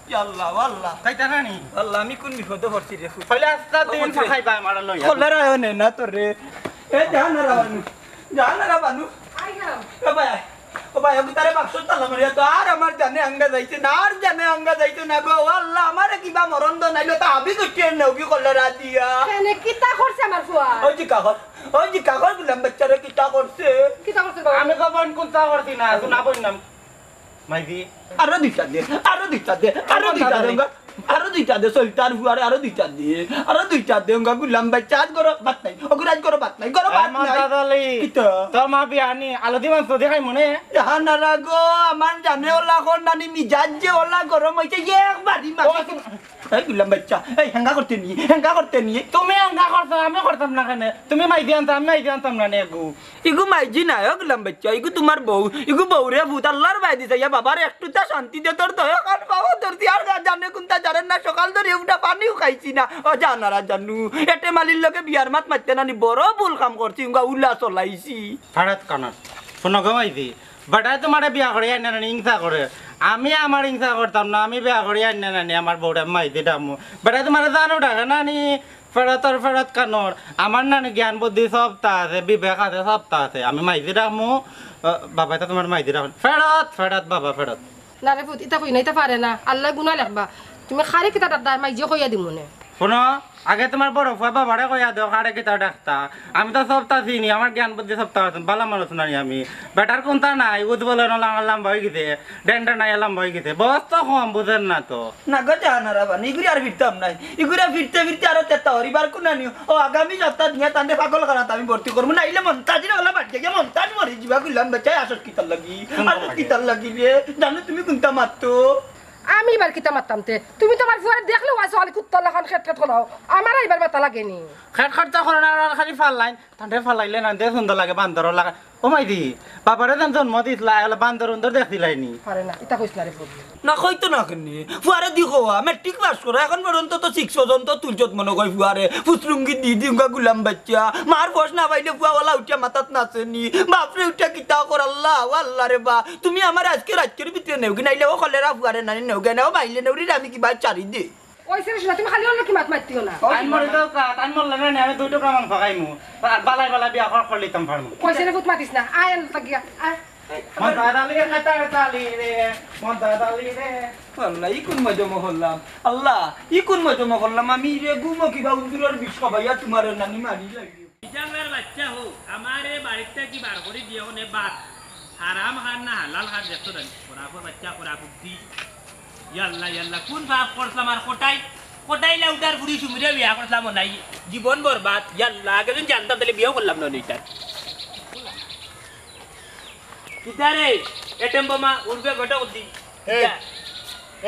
ইয়া আল্লাহ, আল্লাহ। খাইতা না নি? আল্লাহ, আমি কোন বিপদো পড়ছি রে ফুত। কইলে আস্তা দিন খাইবা আমার লইয়া। কইলে রায় নে না তোরে। এ, জান না রাবানু। জান না রাবানু। আইলাম। ও ভাই, ও ভাই, আমি তারে বাক্স তালা মারিয়া তো আর আমার জানে আঙ্গা যাইছে না, আর জানে আঙ্গা যাইছে না গো। ও আল্লাহ, আমারে কিবা মরণ দো নাইলে তো আমি করছি এর নেও কি করলে রাত দিয়া। কেনে কিতা করছে আমার ফুয়া? ওই যে কাগজ, ওই যে কাগজ দিলাম বাচ্চারে কিতা করছে? কিতা করছে বাবা? আমি কখন কোনটা করছি না, এখন না বললাম। মাইজি। আরো দুইটা দে, আরো দুইটা দে, আরো দুইটা দে, আরো দুইটা দে, সলতার ফুয়ারে আরো দুইটা দে, আরো দুইটা দে, ওঙ্গা গুলাম ভাই, চার গরো ভাত নাই, ওগুরাজ গরো ভাত নাই, গরো ভাত আমার নাই। দাদা লি, কিতা? তোর মা বিয়ানি, আলু দি মাংস দি খাই মনে। জাহানারা গো, আমার জানে ওলা কর নানি মিজাজ যে ওলা গরম হইছে, একবারই মাছ। ও, এই গুলাম বাচ্চা, এই হেঙ্গা করতে নিয়ে, হেঙ্গা করতে নিয়ে। তুমি হেঙ্গা করছো, আমি করতাম না কেনে? তুমি মাইজি আনতা, আমি মাইজি আনতাম না নে গো। ইগু মাইজি নায়, ও গুলাম বাচ্চা, ইগু তোমার বউ, ইগু বউরে ভূত আল্লাহর বায়দি চাইয়া বাবার একটুতা শান্তি দে, তোর দয়া কার বাবা ধরছি, আর গা জানে কোনটা জানেন না, সকাল ধরে উঠা পানিও খাইছি না, ও জানারা জানু, এটে মালির লগে বিয়ার মাত মারতে নানি বড় ভুল কাম করছি, উঙ্গা উলা চলাইছি। ফারাত কানার, শুনো গো মাইজি, বেটায় তোমারে বিয়া করে আইনা নানি হিংসা করে, আমি আমার হিংসা করতাম না, আমি বিয়া করে আইনা নানি আমার বউরে মাইজি ডামু, বেটায় তোমারে জানো ডাকে নানি, ফেরত আর ফেরত কানোর। আমার নানি জ্ঞান বুদ্ধি সবতা আছে, বিবেক আছে, সবতা আছে। আমি মাইজি রাখমু, আহ, বাবা, এটা তোমার মাইজি রাখুন। ফেরত, ফেরত, বাবা, ফেরত। না রে পুত, ইতা কই না, ইতা পারে না। আল্লায় গুনা লেখবা। তুমি খারে কিতা ডাকদায়, মাইজি কইয়া দিমু নে। হুনো, আগে তুমার বড় ফুয়া বাবারে কইয়া দেও, কারে কিতা ডাকতা। আমি তো সবতা চিনি, আমার জ্ঞান বুদ্ধি সবতা আছে, বালা মানুষ নানি আমি। বেটার কুন্তা নাই, উজ বলে না, লাম-, লাম্বা অইগেছে, ডেন্ডা নাই, লাম্বা অইগেছে। বয়স তো কম, বুঝের না তো। না গো, জাহানারা বানি, ইগুরে আর ফিরতাম নাই। ইগুরে ফিরতে ফিরতে আরো তেতা হরিবার কুনানি। ও, আগামী সপ্তাহ দিয়া তানরে পাগলখানাত আমি ভর্তি করমু। নাইলে মন্তাজির ওলা বাদ গিয়া মন্তাজ মরি যিবা গুলাম বেচাই আসস কিতার লাগি? আসস কিতার লাগি রে? জানো তুমি কুন্তা মাততো? আমি ইবার কিতা মাততাম তে? তুমি তো আমার ফুয়ারে দেখলেউ আছো, খালি কুত্তার লাখান খেট খেট করাও। আমার ইবার মাতা লাগেনি। খেট খেট তো করে না, আর খালি ফালাইন। তানরে ফালাইলে না, দে সুন্দর লাগে, বান্দরর লাখান। ও মাইদি, বাবারে যেন জন্ম দিছলা, এলা বান্দর উন্দর দেখছিলায়নি। পারে না, ইতা কইস না রে পুত। না, কইতো না কেনে? ফুয়ারে দি কওয়া, মেট্রিক পাস করা, এখন পর্যন্ত তো সিক্স পর্যন্ত তুলছত মনো কয় ফুয়ারে। ফুসলুঙ্গি দি দিউগা গুলাম বাইচ্চা। মার ফস না পাইলে ফুয়া ওলা উঠিয়া মাথাত নাচেনি। বাপরে উঠিয়া কিতা কর আল্লাহ, ও আল্লাহ রে বা। তুমি আমার আইজকে রাইতর ভিতরে নেওগি, নাইলে ও কলেরা ফুয়ারে নানি নেওগি, না ও মাইলে নেওরির আমি কিবা ছাড়ি দে। ওই ছেলে শোনা, তুমি খালি অন্য কি মাত মাতিও না। তাইন মরে তো কা-, তাইন মরলে না, আমি দুই টুকরা মাংস খাইমু। আর বালাই বালাই বিয়া কর, করলিতাম পারমু। কই ছেলে ফুত মাতিস না, আয় আন লাগিয়া, আয়। মন্তাজ আলীর কাতার তালি রে, মন্তাজ আলী রে। আল্লাহ, ই কুন মজা মহল্লাম? আল্লাহ, ই কুন মজা মহল্লাম? আমি রে ঘুমো কিবা উন্দুরর বিষ খাবাইয়া তুমার নানি মারি লাগি। জাংলার বাচ্চা হোক, আমারে বাড়িত থাকি বার করি দিয়া অনে বাদ। হারাম খার না হালাল খার দেখতো না। খরাফর বাচ্চা, খরাফ বুদ্ধি। ইয়াল্লা, ইয়াল্লা, কুন পাপ করছলাম আর কটাই? কটাই লাউটার ফুড়ি সুমিরে বিয়া করছলাম নাই। জীবন বরবাদ। ইয়াল্লা, আগে যদি জানতাম তাইলে বিয়াও করলাম না অনে ইতার। কিতা রে, এটেম বোমা, উর্ফে ঘটক দি। এই, কিতা?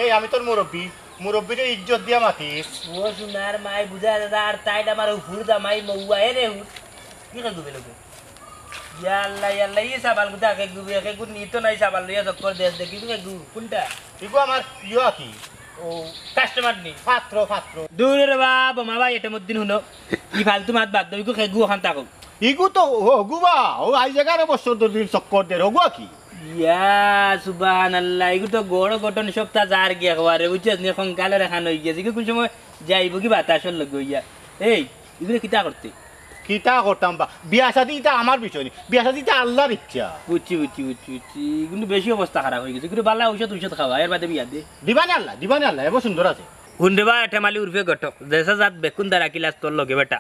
এই, আমি তোর মুরব্বি, মুরব্বিরে ইজ্জত দিয়া মাতিস। ও সোনার মাই বুঝা দাদা, আর তাইন আমার হুর জামাই মৌয়া, এ রে হুর। কি খাইবো বেলকে? ইয়াল্লা, ইয়াল্লা, ই সাবাল গুতা কে গু, কে গু নিতো নাই সাবাল লইয়া চক্কর দেশ দেখি, কি গু, কুনটা? ইগু আমার ইয়া কি? ও, কাস্টমার নি? পাত্র, পাত্র। দূর রে বা, বোমা ভাই, এটেমুদ্দিন হুনো। ই ফালতু মাত বাদ দেও, ইগু খেগু ওখান থাকো। ইগু তো হগুবা, ও আইজ এগারো বছর ধরি চক্কর দের, হগুয়া কি? ইয়া, সুবহানাল্লাহ, ইগু তো গড় গঠন সবতা যার গিয়া একবারে, বুঝছস নি, কঙ্কালর এখান অই গেছে, ইগু কুন সময় যাইবো কি বাতাসর লগে অইয়া? এই, ইগুরে কিতা করতে? কিতা করতাম বা? বিয়া শাদি ইতা আমার বিষয় নি, বিয়া শাদি ইতা আল্লাহর ইচ্ছা। বুঝছি, বুঝছি, বুঝছি, বুঝছি, কিন্তু বেশি অবস্থা খারাপ অই গেছে, কিন্তু বালা ঔষধ ঔষধ খাওয়া, এর বাদে বিয়া দে। দিবানে আল্লাহ, দিবানে আল্লাহ, এবার সুন্দর আছে। হুন রে বা, এটেম আলী উর্ফে ঘটক, যেসা জাত বেকুন দারা কিলাস তোর লগে বেটা।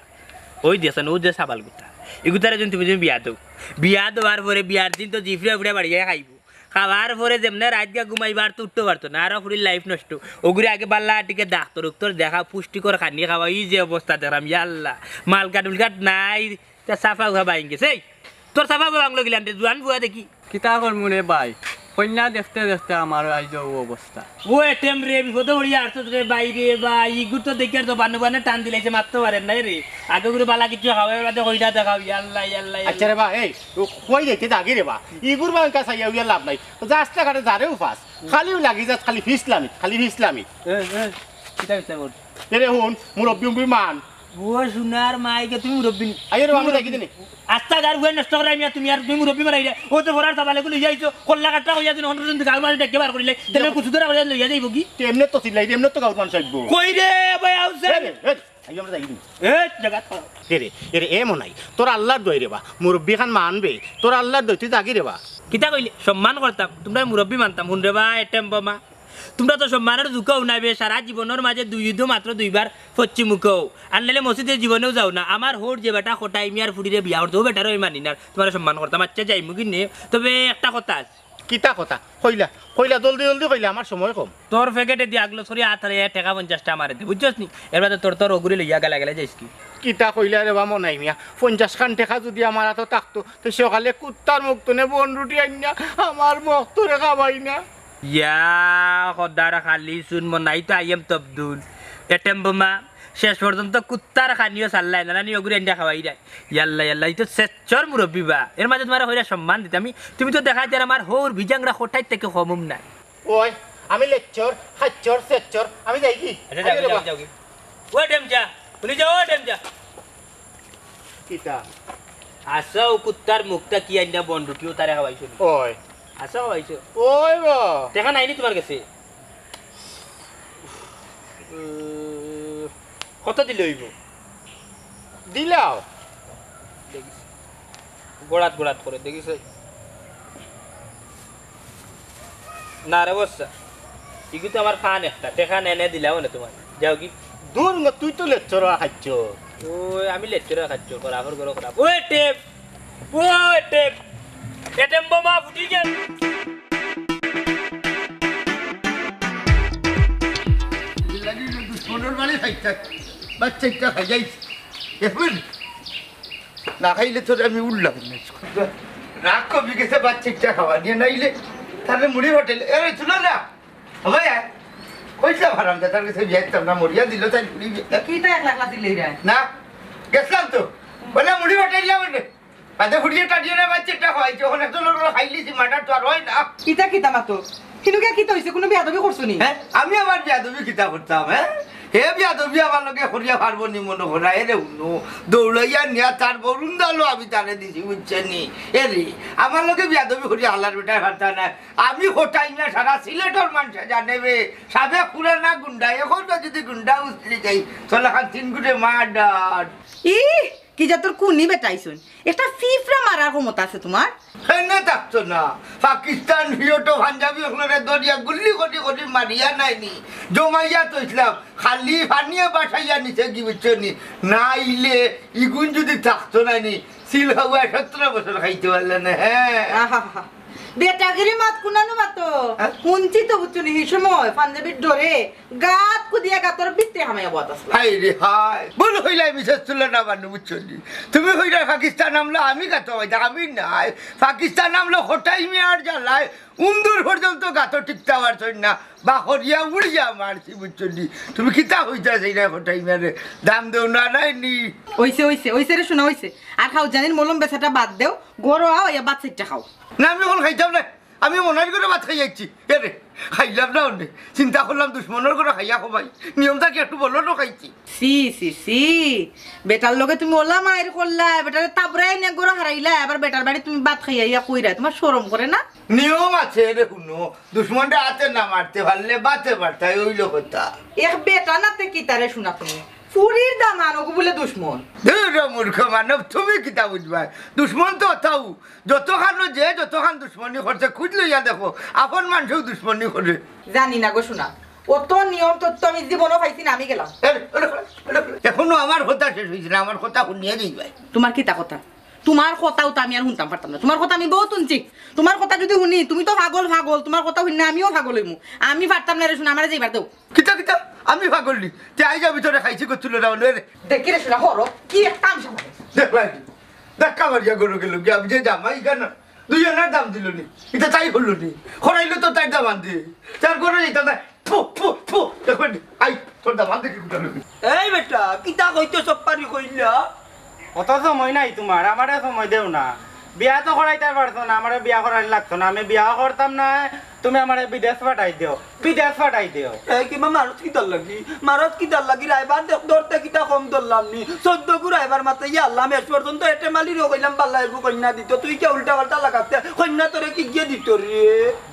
ওই দেখছনি, ও যে সাবাল গুতা। ইগুতারে যদি তুমি, তুমি বিয়া দেও। বিয়া দেওয়ার পরে বিয়ার দিন তো জিফরে উফরে বাড়িয়া খাইবো। খাওয়ার পরে যেমনে রাইত গিয়া ঘুমাইবার তো উঠতো পারতো না। আরো ফুড়ির লাইফ নষ্ট। ওগুরে আগে বাল্লা আটিকে ডাক্তর উক্তর দেখা, পুষ্টিকর খানি খাওয়া, ই যে অবস্থা দেখলাম, ইয়াল্লা। মালকাট উলকাট নাই, তা সাফা উহা বাইন গেছে। এই, তোর সাফা উহা বাংলো গিলান রে, জুয়ান বুয়া দেখি। কিতা করমু রে ভাই, কইন্যা দেখতে দেখতে আমার আইজ অউ অবস্থা। ও এটেম রে, বিপদে পড়িয়া আছস রে ভাই রে ভাই, ইগুর তো দেখিয়ার তো বানু বানে টান দিলাইছে, মাততো পারের নায় রে। আগে গুরে বালা কিছু খাওয়াই বাদে কইন্যা দেখাও, ইয়াল্লা, ইয়াল্লা, ইয়াল্লা। আচ্ছা রে বা, এই, ও কই যাইতে যাগি রে বা, ইগুর বাঙ্কা চাইয়া উইয়া লাভ নাই। ও যে রাস্তাঘাটে যারে উপাস, খালিউ লাগি যাস, খালি ফিসলামি, খালি ফিসলামি। এ, এ, কিতা বিচার কর? এরে হুন, মুরব্বি উব্বি মান। ও সোনার মাইকে তুমি মুরব্বি নি। আইও রে, আমি দেখি দিনি। আস্তা গার বুয়া নষ্ট করাই মিয়া তুমি, আর তুমি মুরব্বি মারাই রে। ও তো ফরার সাবালে গুলো লইয়া আইছো, কল্লা কাটটা কইয়া দিন, হন্ড্রো দিন গাল মারি ডেকে বার করিলে, তেমনে কুচুদরা করিয়া লইয়া যাইবো কি? তেমনে তো চিল্লাই, তেমনে তো গাউর মানুষ আইবো। কই রে, ভাই আউছে? এ রে, এ রে, আইও আমরা যাই দিনি। এ, জাগা তো। এ রে, এ রে, এ মনাই, তোর আল্লাহর দোয়াই রে বা, মুরব্বি খান মানবে, তোর আল্লাহর দোয়াই, তুই যাগি রে বা। কিতা কইলে? সম্মান করতাম, তুমরারে মুরব্বি মানতাম, হুন রে বা, এটেম বোমা। তুমরা তো সম্মানর জুকাও না বে, সারা জীবনর মাঝে দুই ঈদো মাত্র দুইবার পশ্চিম মুখো। আর নাইলে মসজিদে জীবনেও যাও না। আমার হউর যে বেটা কটাই মিয়ার ফুড়িরে বিয়া করছে, ও বেটারে আমি মানি না, তুমারে সম্মান করতাম। আচ্ছা, যাইমু কি নে? তবে একটা কথা আছে। কিতা কথা? কইলা, কইলা, জলদি জলদি কইলা, আমার সময় কম। তোর প্যাকেটে দি আগলো সরি আত হারাইয়া টেকা পঞ্চাশটা আমারে দে, বুঝছস নি? এর বাদে তোর, তোর ওগুরে লইয়া গালা গালা যাইস কি? কিতা কইলা রে বা মনাই মিয়া? পঞ্চাশ খান টেকা যুদি আমার আতো থাকতো, তে সকালে কুত্তার মুখ তনে বন রুটি আইন্না আমার মক্তরে খাবাই না। ইয়া খোদার খালি শুন মনাই তো আইএম তবদুল। এটেম বোমা, শেষ পর্যন্ত কুত্তার খানিও সাল্লাই না, নানি ওগুরে আইন্না খাওয়াই দেয়। ইয়াল্লা, ইয়াল্লা, ই তো সেচ্চর মুরব্বি বা। এর মাঝে তুমারে কইরা সম্মান দিতে আমি, তুমি তো দেখা যায় আমার হউর ভিজাংরা কোঠায় থাকি কমুম নাই। ওই, আমি লেচ্চর, খাচ্চর, সেচ্চর, আমি যাই কি? আচ্ছা, যাও, আইও রে যাও, বা। যাও কি? ও ডেমজা, শুনি যাও, ও ডেমজা। কিতা? আসো, কুত্তার মুখটা কি আইন্না বন রুটিও তারে খাওয়াইছো নি? ওই। আসো, খাওয়াইছো। ওই বা। টেকা নাইনি তুমার গেছে? উম, কত দিলে অইবো? দিলাও। দেখিস। গোড়াত গোড়াত করে, দেখিস? না রে বস্তা, ইগু তো আমার ফান একটা, টেকা নে নে দিলাও না তুমার। যাও কি? দূর গ, তুই তো লেকচারার খাচ্ছ। ওই, আমি লেকচারার খাচ্ছ, করা ফর করো, করা। ওই টেপ, ওই টেপ, এটেম বোমা ফুটি গেল। লাগি দুশমনর বাড়ি খাইতে, বাচ্চাটা খাই যাইছে। এখন না খাইলে তোর আমি উঠলাম না। রাগ কমে গেছে বাচ্চাটা খাওয়া নিয়ে, নাইলে তাহলে মুড়ি হোটেল। এ, চলো না। ও ভাই, আয়। কইছিলাম হারাম দাদার কাছে বিয়া দিতাম না, মরিয়া দিল, তাই ফুড়ি বিয়া। কিতা একলা একলা দিলে রে? না, গেছিলাম তো। বলে, মুড়ি ফাটাইলাম বলে। বাদে ফুড়িয়ে টাটিয়ে না, বাচ্চাটা খাওয়াইছে, ওখানে তো লোক খাইলিছি, মার্ডার তো আর হয় না। কিতা কিতা মাতো? হিনুকে কিতা হইছে? কোনো বেয়াদবি করছো নি? হ্যাঁ? আমি আবার বেয়াদবি কিতা করতাম, হ্যাঁ? হে বেয়াদবি আমার লগে করিয়া পারবো নি মনে করা, এ রে হুনো, দৌড়াইয়া নিয়া তার বরুণ দালো আমি তারে দিছি, বুঝছে নি? এ রে, আমার লগে বেয়াদবি করিয়া হালার বেটায় পারতা না। আমি খোটাই না, সারা সিলেটর মানুষে জানে বে, সাবেক পুরানা গুন্ডা, এখন তো যদি গুন্ডা উছলি যাই, তাহলে খান তিন গুটে মার্ডার। ই, কি জাতর কুনি বেটাইছইন? একটা ফিফরা মারার ক্ষমতা আছে তোমার? এনে থাকতো না। পাকিস্তান, হিয়টো, পাঞ্জাবি অকলরে দরিয়া গুল্লি করি করি মারিয়া নাইনি। জমাইয়া তো ইসলাম, খালি পানিয়ে বাসাইয়া নিছে কি বুঝছো নি? নাইলে ইগুন যদি থাকতো নাইনি, সিল খাওয়া সতেরো বছর খাইতে পারলে না, হ্যাঁ। আহা, বেটাগিরি মাত কুনানো মাতো। হ্যাঁ? হুনছি তো বুঝছো নি, হি সময় পাঞ্জাবির ডরে গাত কুদিয়া গাতর ভিতরে হামাইয়া বত আসলো। হায় রে হায়, ভুল হইলাই মিসেস তুলনা বানু বুঝছো নি? তুমি হইলা পাকিস্তান আমলো, আমি গাতো বাইদা, আমি নাই। পাকিস্তান আমলো খোটাই মিয়ার জ্বালায় উন্দুর পর্যন্ত গাতো টিকতা পারছইন না, বা হরিয়া উড়িয়া মারছি বুঝছো নি? তুমি কিতা হইতা সেই না খোটাই মিয়ারে? দাম দেও না নাই নি। ওইছে, ওইছে, ওইছে রে, শোনা ওইছে। আর খাও জানির মলম বেচাটা বাদ দেও, গরো আও, ইয়া বাদ সেটটা খাও। না, আমি এখন খাইতাম না। আমি মনার করে ভাত খাই আইছি। এ রে, খাইলাম না অনে। চিন্তা করলাম দুশমনর করে খাইয়া কমাই। নিয়মটা কি একটু বলো তো খাইছি। C, C, C. বেটার লগে তুমি ওলা মায়ের করলা, বেটারে তাবরাই নে গরো হারাইলা, আবার বেটার বাড়ি তুমি ভাত খাইয়া ইয়া কইরা, তোমার শরম করে না? নিয়ম আছে রে, হুনো, দুশমনটা হাতে না মারতে পারলে বাতে পারতাই, ওই লোকটা। এক বেটা নাতে কি তারে শোনা তুমি? ফুরির দামান ওগু বলে দুশমন। ধুর মূর্খ মানব, তুমি কিতা বুঝবায়? দুশমন তো অতাউ। যতখানো যে যতখান দুশমনি করছে, খুঁজ লইয়া দেখো, আপন মানুষেও দুশমনি করে। জানি না গো শোনা, অত নিয়ম তত্ত্ব আমি জীবনও পাইছি না, আমি গেলাম। এরে, এরে, এরে, এরে। এখনো আমার কথা শেষ হইছে না, আমার কথা শুনিয়া যাইবায়। তোমার কিতা কথা? তোমার কথাও তো আমি আর শুনতাম পারতাম না। তোমার কথা আমি বহুত শুনছি। তোমার কথা যদি শুনি, তুমি তো পাগল পাগল, তোমার কথা শুনি না আমিও পাগল হইমু। আমি পারতাম না রে শোনা, আমারে যাইবার দেও। কিতা কিতা? আমি পাগল নি? তে আইজা ভিতরে খাইছি গো তুলো না হলো রে। দেখি রে শোনা, হরো, কি এক তামশা মারে। দেখ ভাই, ধাক্কা মারিয়া গরু গেল গিয়া, আমি যে জামাই কেন? দুই আনার দাম দিল নি, এটা তাই হলো নি। খরাইলো তো তাই দাম আনতে। তার গরু এটা না, ফু, ফু, ফু। দেখবেন, আই, তোর দাম আনতে কি কুটা লোক? এই বেটা, কিতা কইতো সব পারি কইলা? অত সময় নাই তোমার, আমারে সময় দেও না। বিয়া তো করাইতে পারছো না, আমারে বিয়া করাইতে লাগতো না, আমি বিয়াও করতাম না, তুমি আমারে বিদেশ পাঠাই দেও, বিদেশ পাঠাই দেও। এই কিবা মারত কিতার লাগি? মারত কিতার লাগি? রাইবার দেখ ধরতে কিতা কম ধরলাম নি? চোদ্দ গু রাইবার মাতে ইয়া আল্লাহ, শেষ পর্যন্ত এটে মালিরও কইলাম বালা এগু কন্যা দিত, তুই কে উল্টা পাল্টা লাগাতে কন্যা তোরে কি গিয়ে দিত রে?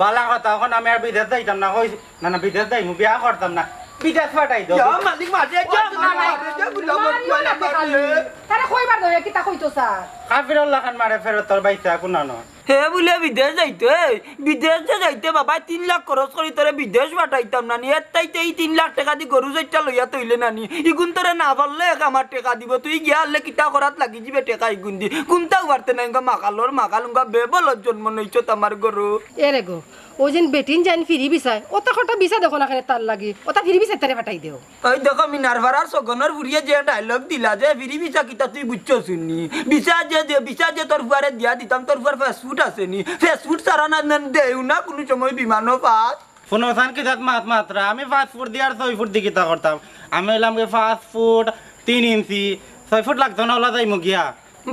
বালা কথা, এখন আমি আর বিদেশ যাইতাম না, কই না, না, বিদেশ যাইমু, বিয়া করতাম না। বিদেশ পাঠাই দেও। ইয়া মালিক মাঝে ওই যা, তোমার মালিক নাই। মাঝে যা, বুলা মারিও মারিও না না দেখালে। মারিও। তারা কইবার দইয়া কিতা কইতো স্যার? কাফিরর লাখান মারে ফেরত তোর বাইসা কুনানো। হে বুলে বিদেশ যাইতো, এই বিদেশ যে যাইতে বাবা তিন লাখ খরচ করি তোরে বিদেশ পাঠাইতাম না নি। এর তাইতে এই তিন লাখ টেকা দি গরু চাইরটা লইয়া তইলে না নি। ইগুন তোরে না পারলে এক আমার টেকা দিব। তুই গিয়া আনলে কিতা করাত লাগি যিবে টেকা ইগুন দি। কুনটাও পারতে নাই, উনকা মাকালর মাকাল, উনকা বেবলর জন্ম নইছত আমার গরু। এরে গো, ও যেন বেটিন যাইন ফিরি বিছায়, ওতা কটা বিছা দেখো না কেনে তার লাগি, ওতা ফিরি বিছায় তারে পাঠাই দেও। ওই দেখো মিনার ফারার সগনর ফুরিয়ে যে dialogue দিলা যে ফিরি বিছা কিতা তুই বুঝছস নি? বিছা যে, যে বিছা যে তোর ফুয়ারে দিয়া দিতাম, তোর ফুয়ার passport আছে নি? Passport ছাড়া না, না দেও না কুনু সময় বিমানও পাস। হুনো সান কিতাত মাত মাতরা, আমি পাঁচ ফুট দি আর ছয় ফুট দি কিতা করতাম? আমি অইলাম গি পাঁচ ফুট তিন ইঞ্চি, ছয় ফুট লাগতো না, ওলা যাইমু গিয়া।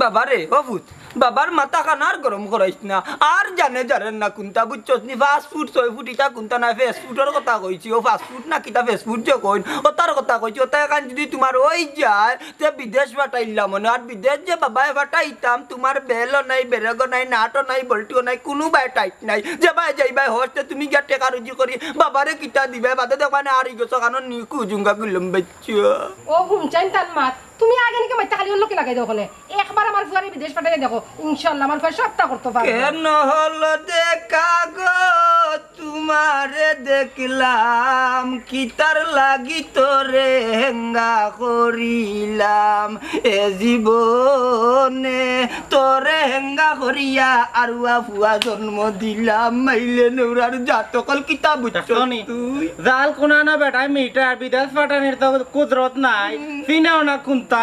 বাবা রে, ও পুত, বাবার মাথা খান আর গরম করাইস না। আর জানে জানেন না কুনটা, বুঝছস নি? পাঁচ ফুট, ছয় ফুট ইটা কুনটা না, passport-র কথা কইছি। ও passport না কিতা, passport যে কইন, ওতার কথা কইছি। ওতা এখান যদি তোমার ওই যায়, তে বিদেশ পাঠাইলাম মনে। আর বিদেশ যে বাবায় পাঠাইতাম, তোমার বেলও নাই, বেরেগও নাই, নাটও নাই, বল্টুও নাই, কুনু বায় টাইট নাই। যে বায় যাইবায় হস, তে তুমি গিয়া টেকা রুজি করি, বাবারে কিতা দিবায়, বাদে দেখবায় না আর ইগো সকানো নিকু জুঙ্গা গুলম বেচ্চা। ও ঘুম চাইন তান মাত। তুমি আগে নাকি মাইতা খালি অন্য কি লাগাই দাও ওখানে? একবার আমার ফুয়ারে বিদেশ পাঠাইয়া দেখো, ইনশাআল্লাহ আমার ফুয়া সবটা করতে পারবে। কেন হলো দেখা গো? তোমারে দেখলাম, কিতার লাগি তোরে হেঙ্গা করিলাম, এ জীবনে তোরে হেঙ্গা করিয়া আরুয়া ফুয়া জন্ম দিলাম। মাইলে নেউরার জাত অকল, কিতা বুঝছস দেখছো নি? তুই? জাল কুনানো বেটায় মিটার, বিদেশ পাঠানির তো কুদরত নাই। হুম। চিনাও না কুনতা।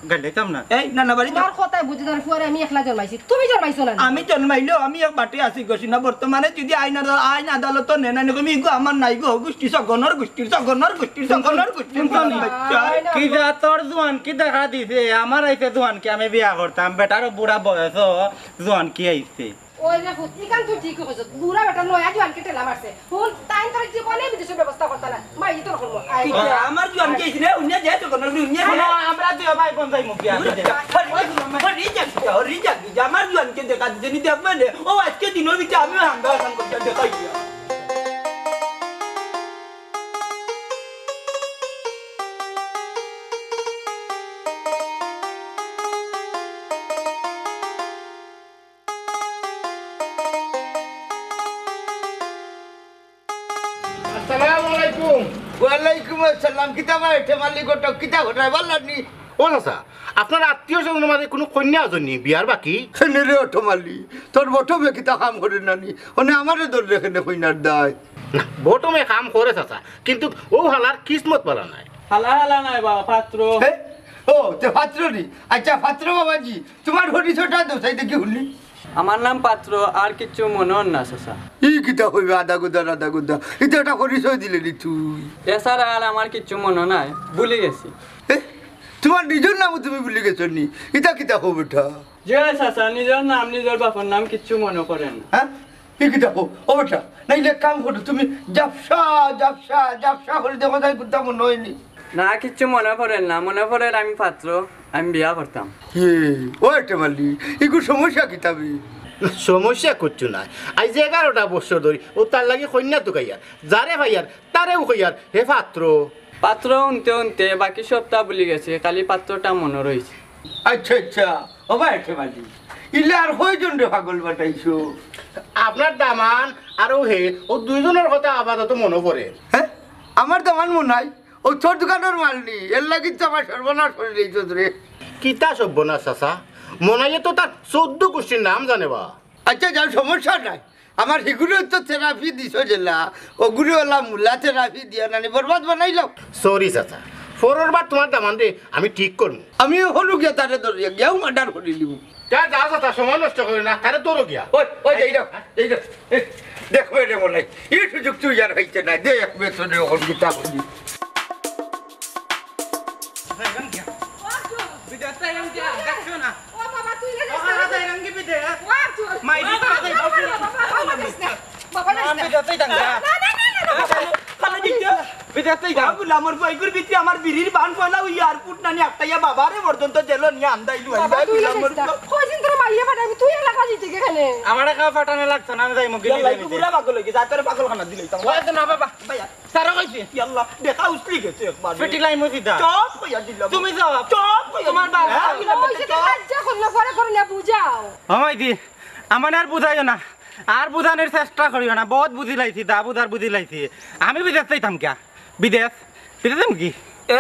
গাইলাইতাম না। এই, না, না, বাড়ি যাও। তোমার কথায় বুঝি যার ফুয়ারে আমি একলা জন্মাইছি, তুমি জন্মাইছো না। আমি জন্মাইলেও আমি এক বাটে আছি গো, সিনা। বর্তমানে যদি আইন আদাল-, আইন আদালত নেয় না, নিকো, ইগু আমার নাই গো, গোষ্ঠী সগনর গোষ্ঠীর, সগনর গোষ্ঠীর, সগনর গোষ্ঠীর, শুনছো নি? বাচ্চা। কি যা তোর জোয়ান কি দেখা দিছে, আমার আইছে জোয়ান কি আমি বিয়া করতাম, বেটারও বুড়া বয়স, জোয়ান কি আইছে। ওই রে ফুত, ইখান তুই ঠিকই কইছস। বুড়া বেটা নয়া জোয়ানকে ঠেলা মারছে। হুন, তাইন তোর জীবনে বিদেশের ব্যবস্থা করতা না। মাই তোর করবো। আয়। কিতা, আমার জোয়ানকে ইসনে উনিয়া যায় তো কোনো উনিয়া যায়। আমরা দুই ভাই বোন যাইমু কি আমি? হরি যাক, হরি যাক, হরি যাক, আমার জোয়ানকে দেখা দিছে নি দেখবে নে। ও আজকে দিনের ভিতরে আমিও হাঙ্গা হাসান করতে দেখাই দিয়া। আসসালামু আলাইকুম। ওয়ালাইকুম আসসালাম। কিতা ভাই, ঠেমালি ঘটক, কিতা ঘটায়, ভালা নি? ও চাচা, আপনার আত্মীয় স্বজনের মাঝে কোনো কইন্যা আছইন নি বিয়ার বাকি? কেনে রে ও ঠেমালি, তোর বটমে কিতা কাম করে না নি? অনে আমারে ধরলে কেনে কইন্যার দায়? না, বটমে কাম করে চাচা, কিন্তু ও হালার কিসমত ভালা নায়। হালা হালা নায় বাবা, পাত্র। হে? ও, তে পাত্র নি? আচ্ছা, পাত্র বাবাজি, তোমার পরিচয়টা দেও চাই দেখি হুনি। আমার নাম পাত্র, আর কিচ্ছু মনো অর না, চাচা। ই কিতা কইবে আধা গুদা, আধা গুদা? ইতা একটা পরিচয় দিলে নি তুই? এছাড়া আর আমার কিচ্ছু মনো নাই, ভুলি গেছি। এ, তোমার নিজর নামও তুমি ভুলি গেছো নি? ইতা কিতা কও বেটা? জি অয় চাচা, নিজর নাম, নিজর বাপর নাম কিচ্ছু মনো পড়ে না। হ্যাঁ? ই কিতা কও? ও বেটা, নাইলে এক কাম করো, তুমি জাপসা, জাপসা, জাপসা করি দেখো তাই কুন্তা মনো অয়নি। না, কিচ্ছু মনো পড়ের না। মনো পড়ের আমি পাত্র, আমি বিয়া করতাম। এ, ও ঠেমালি, ইগু সমস্যা কিতা বে? সমস্যা কিচ্ছু নাই। আইজ এগারোটা বছর ধরি ও তার লাগি কইন্যা তুকাইয়ার, যারে পাইয়ার, তারেউ কইয়ার, হে পাত্র। পাত্র হুনতে হুনতে বাকি সবতা ভুলি গেছি, খালি পাত্রটা মনো রইছে। আচ্ছা, আচ্ছা, ও বা ঠেমালি, ইলা আর কয়জনরে পাগল বানাইছো? আপনার দামান আর ও হে, ও দুইজনর কথা আপাতত মনো পড়ের। হ্যাঁ? আমার দামান মনাই? ও তোর দোকানর মাল নি, এর লাগি তো আমার সর্বনাশ করি দিছস রে। কিতা সর্বনাশ চাচা? মনাইয়ে তো তার চৌদ্দ গুষ্টির নাম জানে বা। আচ্ছা, যাও, সমস্যা নাই। আমার হিগুরে তো থেরাপি দিছো যেলা, ওগুরে ওলা মুলা থেরাপি দিয়া নানি বরবাদ বানাইলাম। Sorry চাচা, পরর বার তোমার দামানরে আমি ঠিক করমু। আমি অখনউ গিয়া তারে ধরিয়া গিয়াউ মার্ডার করি দিমু। যা, যা চাচা, সময় নষ্ট করিও না, তারে ধরো গিয়া। ওই, ওই, এই দেখো, এই দেখো, এই দেখো, এই দেখো, নাই। এই সুযোগ তুই আর পাইতে না, দে এক বেতনে অখন কিতা করি। বিদেশ তাই আমি যা, দেখছো না? ও বাবা, তুই না ও, যাস না। আলাদা এরঙ্গি বিদেশ। ও, তুই মাই ও, দিতে বাবা, হবে, বাবা, বাবা, বাবা, বাবা, বাবা, বাবা, না। আমি বিদেশ তাই যাবো। না, না, না, না, না, বাবা। খালি দিতে। বিদেশ তাই যাবো। বাবু, আমার বইগুর ভিতরে আমার বিড়ির বান পয়লা ওই এয়ারপোর্ট নানি আটকাইয়া বাবারে পর্যন্ত জেলো নিয়া আন্দাইলু, বাবা, আন্দাই তুই না দিলাম যাস ওর না। তো। কয়দিন তোর মাইয়া পাঠাবি, তুই এলাকা দিতে গেলে। আমার একা পাঠানো লাগতো না, আমি যাইমু গিলি ইয়াল্লা, যাইমু। একটু বুড়া পাগল হয়ে গেছে, আর তোর পাগলখানা দিলে তো। ওই তো না বাবা। ভাইয়া। স্যারও কইছে। ইয়াল্লা, দেখা উছলি গেছে একবার। ফেটি লাইমু সিধা। চপ কইয়া দিলাম। তুমি যাও। চপ কইয়া তোমার দিলাম। বাবা। হ্যাঁ, দিলাম, ওই যে চপ। লজ্জা করলে পরে করে না বুঝাও। ও মাইদি, আমার আর বুঝাইও না। আর বুঝানোর চেষ্টা করিও না। বহুত বুঝিলাইছি, দা বুঝার বুঝিলাইছি। আমি বিদেশ যাইতাম কিয়া? বিদেশ? বিদেশ যাইতাম কি?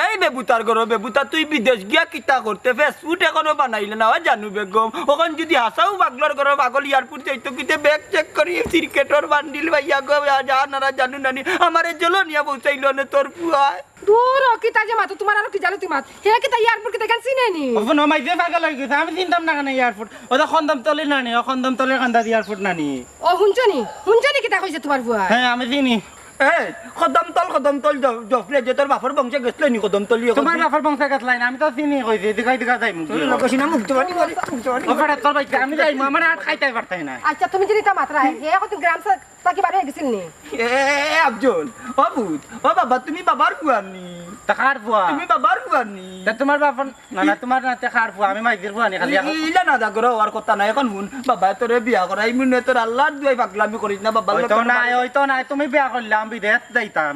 এই বেবুতার ঘরো বেবুতা, তুই বিদেশ গিয়া কিতা করতে? ফেসবুক এখনো বানাইলে না, ও জানু বেগম। অখন যদি হাছাউ পাগলর ঘরো পাগল এয়ারপোর্ট যাইতো, কিতে ব্যাগ চেক করি, সিরকেটর বান্ডিল ভাইয়া গো, যা নারা জানু নানি, আমারে জেলো নিয়া পৌঁছাইলো নে তোর পুয়ায়। দূর ও, কিতা যে মাতো, তোমার আরো কি জানো তুই মাত? হে কিতা এয়ারপোর্ট কিতা এখান চিনে নি? ও বোন, ও মাই যে পাগল হয়ে গেছে, আমি চিনতাম না কেনে এয়ারপোর্ট? ও তো কদমতলি নানি, ও কদমতলির কান্দাত এয়ারপোর্ট নানি। ও হুনছো নি? হুনছো নি কিতা কইছে তোমার পুয়ায়? হ্যাঁ, আমি চিনি। এই, কদমতল, কদমতল জ-, জফরে যে তোর বাপর বংশে গেছলে নি কদমতলি এখন? তোমার বাপর বংশে গেছলাই না, আমি তো চিনি কইছি, দিঘাই দিঘা যাইমু। তোর লগে সিনা মুখ জবানি করে, মুখ জবানি ও করে। বেটা, তোর বাইতে আমি যাইমু, আমার আর খাইতে পারতাই না। আচ্ছা, তুমি যদি তা মাত্রা, হে এখন গ্রাম সা-, থাকি বারো গেছিল নি? এ, এ, এ, আফজল, ও ভূত, ও বাবা, তুমি বাবার পুয়ার নি? তা কার পুয়া? তুমি বাবার পুয়ার নি? তা তোমার বাপর, না, না, তোমার না, তে কার পুয়া, আমি মাইজির পুয়া নি, খালি এখন। ই-, ইলা না দা করো, আর কথা নাই, এখন হুন, বাবা, তোরে বিয়া করাইমু নে, তোর আল্লাহর দুয়াই পাগলামি করিস না, বাবা, ওই তো তোর নাই, বাবা। ওই তো নাই, তুমি বিয়া করলাম, বিদেশ যাইতাম।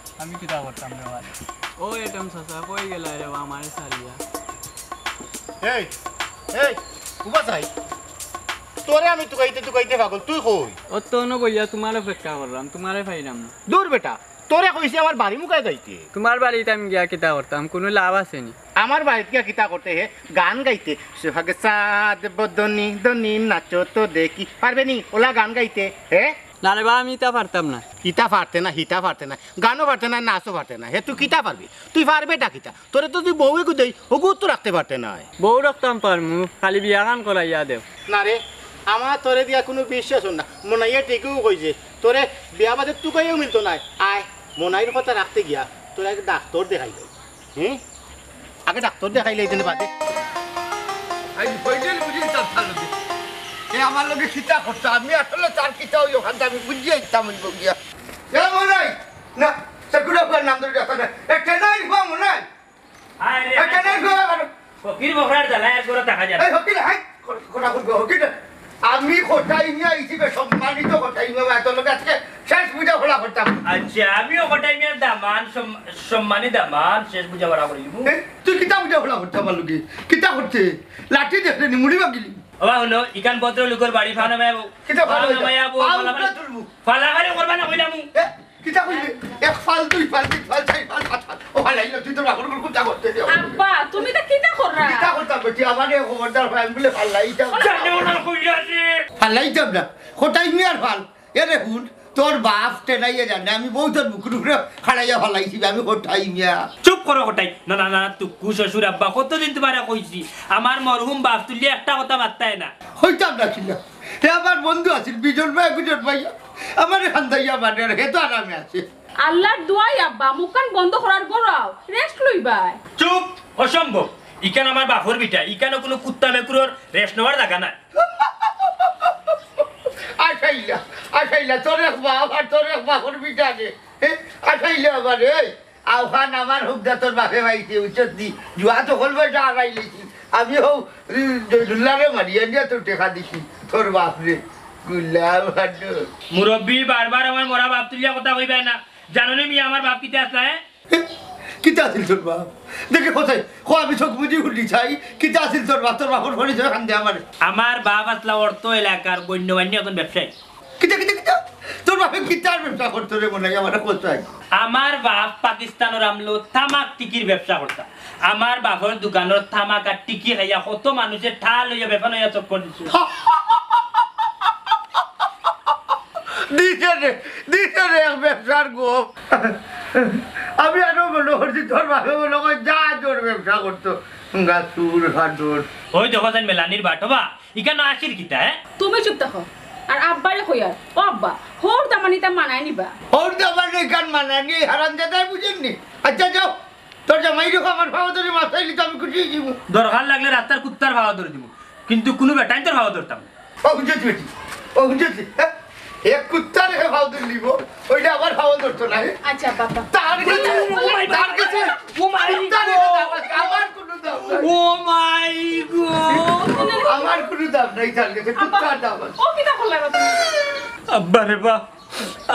আমি কিতা করতাম রে ভাই? ও এটম চাচা, কই গেলা রে বা আমারে ছাড়িয়া? এই, এই, উবা চাই। তোরে আমি তুকাইতে তুকাইতে পাগল, তুই কই? অত অনো বইয়া তুমার অপেক্ষা কররাম, তুমারে পাইরাম না। দূর বেটা, তোরে কইছি আমার বাড়ি মুখায় যাইতে। তুমার বাড়িত আমি গিয়া কিতা করতাম, কুনু লাভ আছে নি? আমার বাড়িত গিয়া কিতা করতে হে? গান গাইতে। সোহাগ চাঁদ বদনি দনি নাচো তো দেখি। পারবে নি ওলা গান গাইতে, হে? না রে বা, আমি ইতা পারতাম না। ইতা পারতে না, হিতা পারতে না, গানও পারতে না, নাচও পারতে না, হে তুই কিতা পারবি? তুই পারবে টা কিতা? তোরে তো তুই বউয়ে গুদেই, হগুত তো রাখতে পারতে নায়। বউ রাখতাম পারমু, খালি বিয়াখান করাইয়া দেও। না রে, আমার তোরে দিয়া কুনু বিশ্বাস অর না। মনাইয়ে ঠিকউ কইছে, তোরে বিয়া বাদে তুকাইয়াও মিলতো নায়। আয়, মনাইর কথা রাখতে গিয়া তোরে এক ডাক্তর দেখাই দেই। হুম? আগে ডাক্তর দেখাইলে এইদিন বাদে। আই কইলেন বুঝি তার তার লগে। এ আমার লগে কিতা করতো? আমি আসলে তার কিতা ওই ওখান আমি বুঝিয়া দিতাম ওই বগিয়া। এ মনাই, না, সেকুড়া ফুয়ার নাম ধরে ডাকো না। এ টেনাই ফুয়া মনাই। আরে, এ টেনাই ফুয়া। ফকির বকরার জ্বালায় আর করে থাকা যায় না। এই ফকির, হাই, কোনা কোন ফকির? আমি কটাই নিয়া আইছি বে, সম্মানিত কটাই নিয়া, এত লোক আজকে শেষ বুঝা ফোলা করতাম। আচ্ছা, আমিও কটাই নিয়া দামান, সম-, সম্মানী দামান, শেষ বুঝা ফোলা করি দিমু। এ, তুই কিতা বুঝা ফোলা করতে আমার লগে? কিতা করতে? লাঠি দেখলে নি, মুড়ি বাগিলি। ওবা হুনো, ইখান ভদ্রলোকর বাড়ি, ফাও নামাইয়া বও। কিতা ফাও ফাও নামাইয়া বও, ফাও ফালাফালি। উপরে তুলবো। ফালাফালি করবা না কইলামু। এ, কিতা কইলে? এক ফাল, দুই ফাল, তিন ফাল, চাইর ফাল, পাঁচ ফাল। ও ফালাইলো, তুই তো রাহুল গুল কুতা করতে দে। আব্বা, তুমি তো কিতা কররা? কিতা করতাম বেটি? আমারে খবরদার হয়, আমি বলে ফালাইতাম না। জানে ওনার কইরা রে। ফালাইতাম না। কটাই মিয়ার ফাল। এরে হুন, তোর বাপ টেনাইয়া জানে, আমি বউ তোর বুকুর উপরে খাড়াইয়া ফালাইছি, আমি কটাই মিয়া। চুপ করো কটাই। না, না, না, তুকু শ্বশুর আব্বা, কতদিন তুমারে কইছি, আমার মরহুম বাপ তুলিয়া একটা কথা মাততায় না। কইতাম না কিলা? হে আমার বন্ধু আছিল, বিজন ভাই, বিজন ভাই। আমারে খান্দাইয়া মানে, আর হে তো আরামে আছে। আল্লার দোয়াই আব্বা, মুখখান বন্ধ করার গড়াও, rest লইবায়। চুপ, অসম্ভব। ইখান আমার বাপর ভিটা, ইখানো কুনু কুত্তা মেকুরর rest নেওয়ার জাগা নাই। আশাইলা, আশাইলা, তোর এক বাপ আর তোর এক বাপর ভিটা রে। এ, আশাইলা আবার, এই, আওখান আমার হুকদা তোর বাপে পাইছে, বুঝছস নি? জুয়া তো হল বয়সে হারাই লেছি। আমি হউ, উম, জয়দুল্লারে মারিয়া নিয়া তোর টেকা দিছি, তোর বাপরে। গুল্লা ভান্ডর। মুরব্বি, বারবার আমার মরা বাপ তুলিয়া কথা কইবায় না। জানো নি মিয়া আমার বাপ কিতা আছলা, হে? কিতা আছিল তোর বাপ? দেখে কোথায়? কো আমি চোখ বুজি উঠি চাই। কিতা আছিল তোর বাপ? তোর বাপর পরিচয় খান দে আমারে। আমার বাপ আছলা অত্র এলাকার গণ্যমান্য একজন ব্যবসায়ী। কিতা, কিতা, কিতা? তোর বাপে কিতার ব্যবসা করতো রে মনাই? আমারে কোথায়? আমার বাপ পাকিস্তানর আমলো তামাক টিকির ব্যবসা করতা। আমার বাপর দোকানর তামাক আর টিকি খাইয়া কত মানুষে ঠাল অইয়া বেফান অইয়া চক্কর দিছে। দিছে রে, দিছে রে এক ব্যবসার গপ। আমি আরো মনো করছি তোর বাপে মনো কয় যা তোর ব্যবসা করতো। গাছুর, ফাটুর। ওই দেখো যেন মেলানির বাটবা, ইখানো আসির কিতা, হে? তুমি চুপ থাকো। আর আব্বারে কইয়ার, ও আব্বা, হউর দামানিতা মানায় নিবা। হউর দামানি ইখান মানায় নি, হারামজাদায় বুঝের নি। আচ্ছা যাও, তোর জামাইরে কো আমার পাও ধরি মাফ চাইলি তো আমি খুশি অইযিমু। দরকার লাগলে রাস্তার কুত্তার পাও ধরি দিমু, কিন্তু কুনু বেটাইন্তর পাও ধরতাম না। ও বুঝেছি বেটি, ও বুঝেছি, হে? এক কুত্তার হে পাও ধরি নিব, অইলে আমার পাও ধরতো না, হে? আচ্ছা বাবা। তার কাছে, ও মাই তার কাছে, ও মাই কুত্তার হে দাম আছে, আমার কুনু দাম নাই। ও মাই গো। আমার কুনু দাম নাই তার কাছে, কুত্তার দাম আছে। ও কিতা করলা গো তুমি? আব্বা রে বা,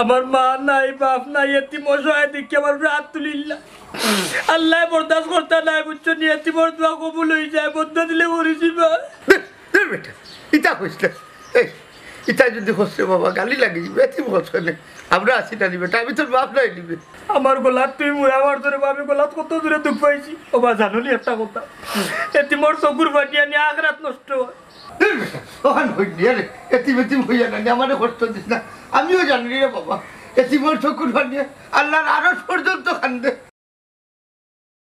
আমার মা নাই, বাপ নাই, এতিম অসহায় দেখি আমার উপরে আত তুলিলা। আল্লায় বরদাস্ত করতা নায়, বুঝছো নি? এতিমর দোয়া কবুল অইযায়, বদনা দিলে মরি যিবা। দূর, দূর বেটা, ইতা কইস না। এই, ইতায় যদি কস রে বাবা, গালি লাগি যাইবো, এতিম কস কেনে? আমরা আছি না নি বেটা, আমি তোর বাপ নায় নি বে। আমার গলাত তুই মুড়া মারছস রে বা, আমি গলাত কত জোরে দুখ পাইছি। ও বা জানো নি একটা কথা, এতিমর চকুর পানি আনি আখরাত নষ্ট অয়। ধুর বেটা, অখান কইস না রে, এতিম এতিম কইয়া না নি, আমারে কষ্ট দিস না। আমিও জানি রে বাবা, এতিমর চকুর পানি আল্লার আরশ পর্যন্ত কান্দে।